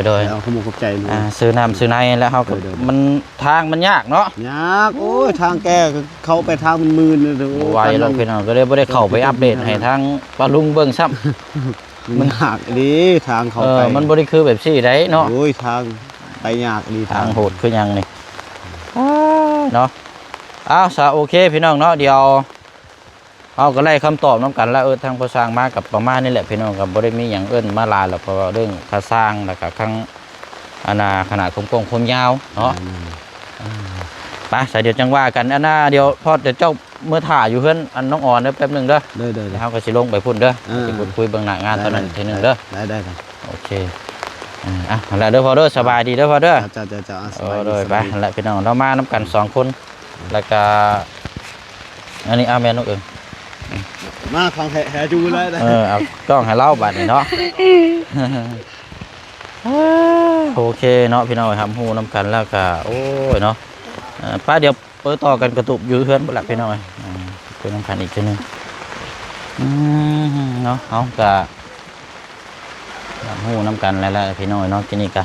ໂດຍໆ ເອົາ ຂອບໃຈ ອ່າ ຊື້ນ້ຳຊື້ໃນແລ້ວເຮົາກໍ ໂດຍໆ ມັນ ທາງມັນຍາກເນາະ ຍາກ ໂອ້ຍ ທາງແກ່ ເຂົ້າໄປທາງມັນມືນ ໂອ້ຍ ບໍ່ໄຫວດອກພີ່ນ້ອງ ກໍເລີຍບໍ່ໄດ້ເຂົ້າໄປອັບເດດໃຫ້ທາງປ້າລຸງເບິ່ງຊ້ຳ ມັນຍາກອີ່ຫຼີ ທາງເຂົ້າໄປ ເອີ ມັນບໍ່ໄດ້ຄືແບບຊີ້ໃດເນາະ ໂອ້ຍ ທາງໄປຍາກອີ່ຫຼີ ທາງໂຫດຄືຫຍັງນີ້ ເນາະ ເອົາ ຊະ ໂອເຄພີ່ນ້ອງເນາະ ດຽວເຮົາກໍໄດ້ຄຳຕອບນຳກັນລະ ເອີ ທາງພໍ່ຊ່າງມາກໍປະມານນີ້ແຫຼະພີ່ນ້ອງ ກໍບໍ່ໄດ້ມີຫຍັງເອີ້ນມາຫຼາຍດອກ ເພາະວ່າເລື່ອງຄ່າຊ່າງ ແລ້ວກໍທັງ ອັນນ່າ ຂະໜາດຄວາມກວ້າງຄວາມຍາວເນາະ ແມ່ນໆ ໄປ ສາຍດຽວຈັ່ງວ່າກັນ ອັນນ່າ ດຽວພໍດ ດຽວເຈົ້າເມືອຖ້າຢູ່ເຮືອນອັນນ້ອງອອນເດີ ແປັບໜຶ່ງເດີ ໂດຍໆໆ ດຽວເຮົາກໍຊິລົງໄປພຸ້ນເດີ ອ່າ ຊິພູດຄຸຍເບິ່ງໜ້າງານ ໄດ້ໆ ຕອນນັ້ນເທື່ອໜຶ່ງເດີ ໄດ້ໆ ໂອເຄ ອ່າ ຫັ້ນແຫຼະເດີພໍ່ເດີ ສະບາຍດີເດີພໍ່ເດີ ເຈົ້າໆໆ ໂດຍໆ ສະບາຍດີ ໄປ ສະບາຍດີ ຫັ້ນແຫຼະພີ່ນ້ອງ ເຮົາມານຳກັນສອງຄົນ ແລ້ວກະ ອັນນີ້ ອ້າວ ແມ່ນນ້ອງເອີງ ມາຂອງແທ້ ແທ້ຢູ່ເລີຍ ເອີ ເອົາກ້ອງໃຫ້ລາວບາດນີ້ເນາະ ໂອເຄເນາະ ພີ່ນ້ອງເອີຍ ຮັບຮູ້ນຳກັນແລ້ວກະ ໂອ້ຍເນາະ ເອີ ໄປ ດຽວ ເປີຕໍ່ກັນກະຕຸບຢູ່ເຮືອນພຸ້ນລະພີ່ນ້ອງເອີຍ ອ່າ ເປີນຳກັນອີກເທື່ອໜຶ່ງ ອືມ ເນາະ ເຮົາກະ ຮູ້ນຳກັນແລ້ວແຫຼະພີ່ນ້ອງເອີຍເນາະ ທີ່ນີ້ກະ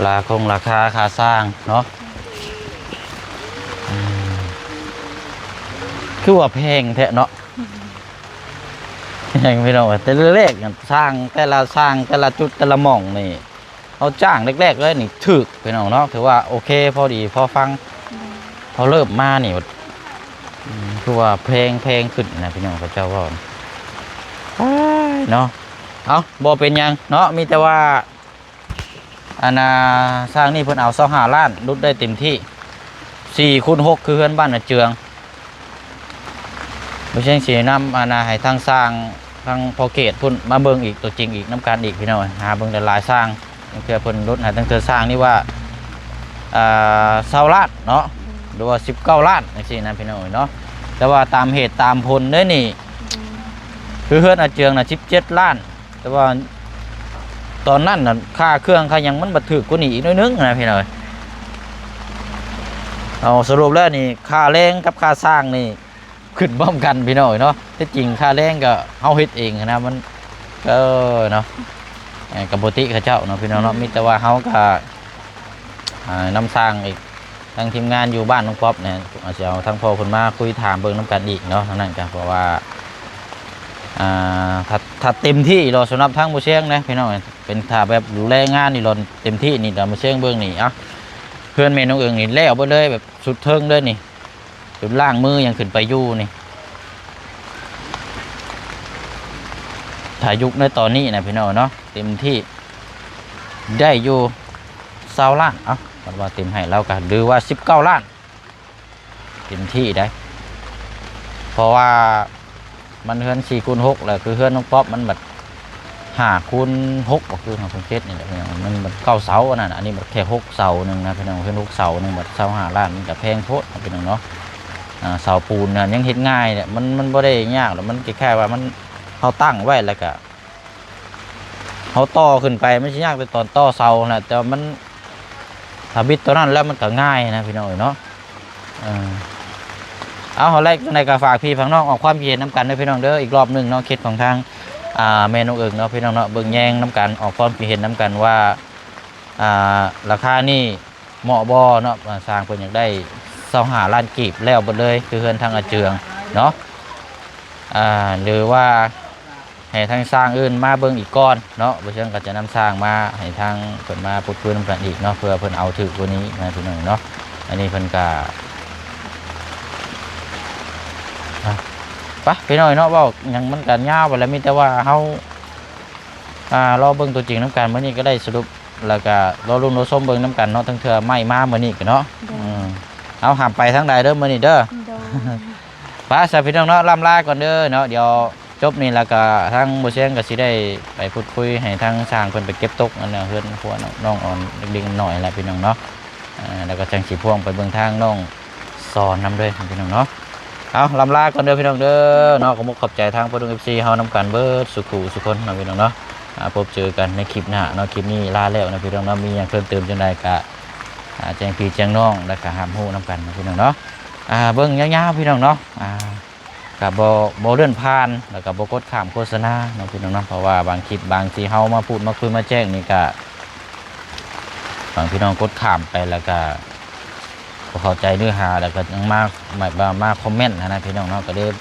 ລາຄົງລາຄາຄ່າສ້າງເນາະ ອືມ ຄືວ່າແພງແທ້ເນາະ ແພງພີ່ນ້ອງເອີຍ ແຕ່ລະແລກ ສ້າງແຕ່ລະ ສ້າງແຕ່ລະຈຸດແຕ່ລະໝ່ອງນີ້ ເຮົາຈ້າງແລກໆເລີຍນີ້ຖືກພີ່ນ້ອງເນາະ ຖືວ່າໂອເຄ ພໍດີພໍຟັງ ໂດຍ ພໍເລີ່ມມານີ້ ອືມ ຄືວ່າແພງ ແພງຂຶ້ນນະພີ່ນ້ອງ ເຂົາເຈົ້າເວົ້າ ອ້າຍເນາະ ເອົ້າ ບໍ່ເປັນຫຍັງເນາະ ມີແຕ່ວ່າ ອັນນ່າ ຊ່າງນີ້ເພິ່ນເອົາຊາວຫ້າລ້ານ ຫຼຸດໄດ້ເຕັມທີ່ ສີ່ຄູນຫົກ ຄືເຮືອນບ້ານນາເຈືອງ ບໍ່ເຊັ່ນຊິນຳ ອັນນ່າ ໃຫ້ທາງຊ່າງ ທາງພໍ່ເກດພຸ້ນມາເບິ່ງອີກ ຕົວຈິງອີກນຳກັນອີກ ພີ່ນ້ອງ ຫາເບິ່ງຫຼາຍໆຊ່າງ ເພື່ອເພິ່ນຫຼຸດໃຫ້ ຕັ້ງແຕ່ຊ່າງນີ້ວ່າ ອ່າ ຊາວລ້ານເນາະ ໂດຍ ຫຼືວ່າສິບເກົ້າລ້ານຈັ່ງຊີ້ນະ ພີ່ນ້ອງເອີຍເນາະ ແຕ່ວ່າຕາມເຫດຕາມຜົນເດ້ນີ້ ໂດຍ ຄືເຮືອນອາເຈືອງນະ ສິບເຈັດລ້ານ ແຕ່ວ່າຕອນນັ້ນນະ ຄ່າເຄື່ອງຄ່າຫຍັງມັນບັດຖືກກວ່ານີ້ອີກໜ້ອຍໜຶ່ງນະ ພີ່ນ້ອງເອີຍ ເອົາ ສະຫຼຸບແລ້ວນີ້ ຄ່າແຮງກັບຄ່າຊ່າງນີ້ ຂຶ້ນພ້ອມກັນພີ່ນ້ອງເອີຍເນາະ ແທ້ຈິງຄ່າແຮງກໍເຮົາເຮັດເອງຫັ້ນນະ ມັນ ເອີ ເນາະ ເອີ ກໍບໍ່ຕິເຂົາເຈົ້າເນາະ ພີ່ນ້ອງເນາະ ອືມ ມີແຕ່ວ່າເຮົາກໍ ອ່າ ນຳຊ່າງອີກ ທາງທີມງານຢູ່ບ້ານນ້ອງປັອບນີ້ ອາດຊິເອົາທາງພໍ່ເພິ່ນມາຄຸຍຖາມເບິ່ງນຳກັນອີກເນາະ ທາງນັ້ນກໍ ເພາະວ່າ ອ່າ ຖ້າ ຖ້າເຕັມທີ່ອີ່ຫຼີສຳລັບທາງໝູ່ຊຽງນະ ພີ່ນ້ອງເອີຍ ເປັນຖ້າແບບແລງງານນີ້ ເຕັມທີ່ນີ້ ຕາມໝູ່ຊຽງເບິ່ງນີ້ ເອົ້າ ເຮືອນແມ່ນ້ອງເອີງນີ້ແລ້ວເບິດເລີຍ ແບບສຸດເທິງເລີຍນີ້ ຈຸດລ້າງມືຍັງຂຶ້ນໄປຢູ່ນີ້ ຖ້າຍຸກໃນຕອນນີ້ນະ ພີ່ນ້ອງເນາະ ເຕັມທີ່ໄດ້ຢູ່ຊາວລ້ານ. ເອົ້າ ຄັນວ່າເຕັມໃຫ້ລາວກໍຖືວ່າສິບເກົ້າລ້ານ ເຕັມທີ່ໄດ໋ ເພາະວ່າມັນເຮືອນສີ່ຄູນຫົກ ແລ້ວຄືເຮືອນນ້ອງປັອບມັນບັດຫ້າຄູນຫົກ ກໍຄືຫ້າຄູນເຈັດນີ້ແຫຼະພີ່ນ້ອງ. ມັນບັດເກົ້າເສົາອັນນັ້ນ ອັນນີ້ບັດແຄ່ຫົກເສົາໜຶ່ງນະພີ່ນ້ອງ. ເຮືອນຫົກເສົາໜຶ່ງບັດຊາວຫ້າລ້ານ ມັນກໍແພງໂພດເນາະພີ່ນ້ອງເນາະ. ອ່າ ເສົາປູນນະຍັງເຮັດງ່າຍແຫຼະ ມັນ ມັນບໍ່ໄດ້ຍາກດອກ. ມັນຄ້າຍໆວ່າມັນ ເຮົາຕັ້ງໄວ້ແລ້ວກະ ເຮົາຕໍ່ຂຶ້ນໄປ ມັນຊິຍາກແຕ່ຕອນຕໍ່ເສົາຫັ້ນແຫຼະ ແຕ່ວ່າມັນ ຖ້າບິດຕົວນັ້ນແລ້ວມັນກໍງ່າຍນະພີ່ນ້ອງເອີຍເນາະ. ເອີ ເອົາ ເຮົາແລະ ຈັ່ງໃດກໍຝາກພີ່ຝາກນ້ອງອອກຄວາມຄິດເຫັນນຳກັນເດີພີ່ນ້ອງເດີ ອີກລອບໜຶ່ງເນາະ ເຂດຂອງທາງ ອ່າ ແມ່ນ້ອງເອິງເນາະພີ່ນ້ອງເນາະ. ເບິ່ງແຍງນຳກັນ ອອກຄວາມຄິດເຫັນນຳກັນວ່າ ອ່າ ລາຄານີ້ ເໝາະບໍ່ເນາະ ວ່າຊ່າງເພິ່ນຢາກໄດ້ຊາວຫ້າລ້ານກີບແລ້ວເບິດເລີຍ ຄືເຮືອນທາງອາເຈືອງເນາະ ອ່າ ຫຼືວ່າໃຫ້ທາງຊ່າງອື່ນມາເບິ່ງອີກກ່ອນເນາະ. ບໍ່ເຊິ່ງກໍຈະນຳຊ່າງມາໃຫ້ທາງເພິ່ນມາພູດຄຸຍນຳກັນອີກເນາະ ເພື່ອເພິ່ນເອົາຖືກກວ່ານີ້ນະພີ່ນ້ອງເນາະ. ອັນນີ້ເພິ່ນກໍ ອ່ະ ໄປພີ່ນ້ອງເນາະ ເວົ້າຫຍັງມັນກໍຍາວໄປແລ້ວ ມີແຕ່ວ່າເຮົາ ອ່າ ລໍເບິ່ງຕົວຈິງນຳກັນ. ມື້ນີ້ກໍໄດ້ສະຫຼຸບ ແລ້ວກໍລໍລຸ້ນລໍຊົມເບິ່ງນຳກັນເນາະ ທັງເທື່ອໄມ້ມາມື້ນີ້ກໍເນາະ. ໂດຍ ເອີ ເອົາ ຫ້າມໄປທາງໃດເດີມື້ນີ້ເດີ. ໂດຍ ໄປຊະພີ່ນ້ອງເນາະ ລ່ຳລາກ່ອນເດີເນາະ. ດຽວຈົບນີ້ແລ້ວກໍທາງບໍ່ແຊງກໍຊິໄດ້ໄປພູດຄຸຍໃຫ້ທາງຊ່າງເພິ່ນໄປເກັບຕົກ ອັນເຮືອນຄົວນ້ອງ ນ້ອງອອນເດັກໆນ້ອຍໆແຫຼະພີ່ນ້ອງເນາະ. ອ່າ ແລ້ວກໍຈັ່ງຊິພວງໄປເບິ່ງທາງນ້ອງສອນນຳເດີພີ່ນ້ອງເນາະ. ເອົາ ລ່ຳລາກ່ອນເດີພີ່ນ້ອງເດີເນາະ. ຂໍຂອບໃຈທາງພໍ່ລຸງ ເອັຟຊີ ເຮົານຳກັນເບິດສູ່ຄູ່ສູ່ຄົນເນາະພີ່ນ້ອງເນາະ. ອ່າ ພົບເຈີກັນໃນຄລິບໜ້າເນາະ. ຄລິບນີ້ລາແລ້ວນະພີ່ນ້ອງເນາະ. ມີຫຍັງເພີ່ມເຕີມຈັ່ງໃດກະ ອ່າ ແຈ້ງພີ່ແຈ້ງນ້ອງ ແລ້ວກະຮັບຮູ້ນຳກັນນະພີ່ນ້ອງເນາະ. ອ່າ ເບິ່ງຍາວໆພີ່ນ້ອງເນາະ. ອ່າ ກະບໍ່ ບໍ່ເລື່ອນຜ່ານ ແລ້ວກະບໍ່ກົດຂ້າມໂຄສະນາເນາະພີ່ນ້ອງເນາະ. ເພາະວ່າບາງຄລິບບາງທີ່ເຮົາມາພູດມາຄຸຍມາແຈ້ງນີ້ກະ ບາງພີ່ນ້ອງກົດຂ້າມໄປ ແລ້ວກະບໍ່ເຂົ້າໃຈເນື້ອຫາ ແລ້ວກະຍັງມາ ມາ ມາ ມາຄອມເມັນຫັ້ນນະພີ່ນ້ອງເນາະ. ກໍເລີຍ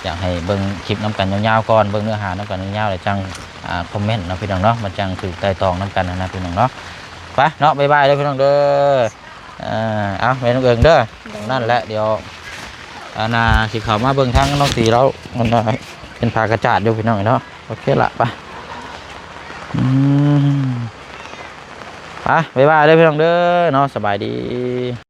ຢາກໃຫ້ເບິ່ງຄລິບນຳກັນຍາວໆກ່ອນ ເບິ່ງເນື້ອຫານຳກັນຍາວໆ ແລ້ວຈັ່ງ ອ່າ ຄອມເມັນເນາະພີ່ນ້ອງເນາະ. ມັນຈັ່ງຖືກໄຕ່ຕອງນຳກັນຫັ້ນນະພີ່ນ້ອງເນາະ. ໄປເນາະ ບາຍບາຍເດີພີ່ນ້ອງເດີ. ເອີ ເອົາ ແມ່ນ້ອງເອິງເດີ. ໂດຍ ນັ້ນແຫຼະ ດຽວ ອັນນ່າ ຊິເຂົ້າມາເບິ່ງທາງນ້ອງຕີລາວ ມັນເປັນຜ້າກະຈາດຢູ່ພີ່ນ້ອງເນາະ. ໂອເຄລະ ໄປ ອືມ ໄປ ບາຍບາຍເດີພີ່ນ້ອງເດີເນາະ. ສະບາຍດີ.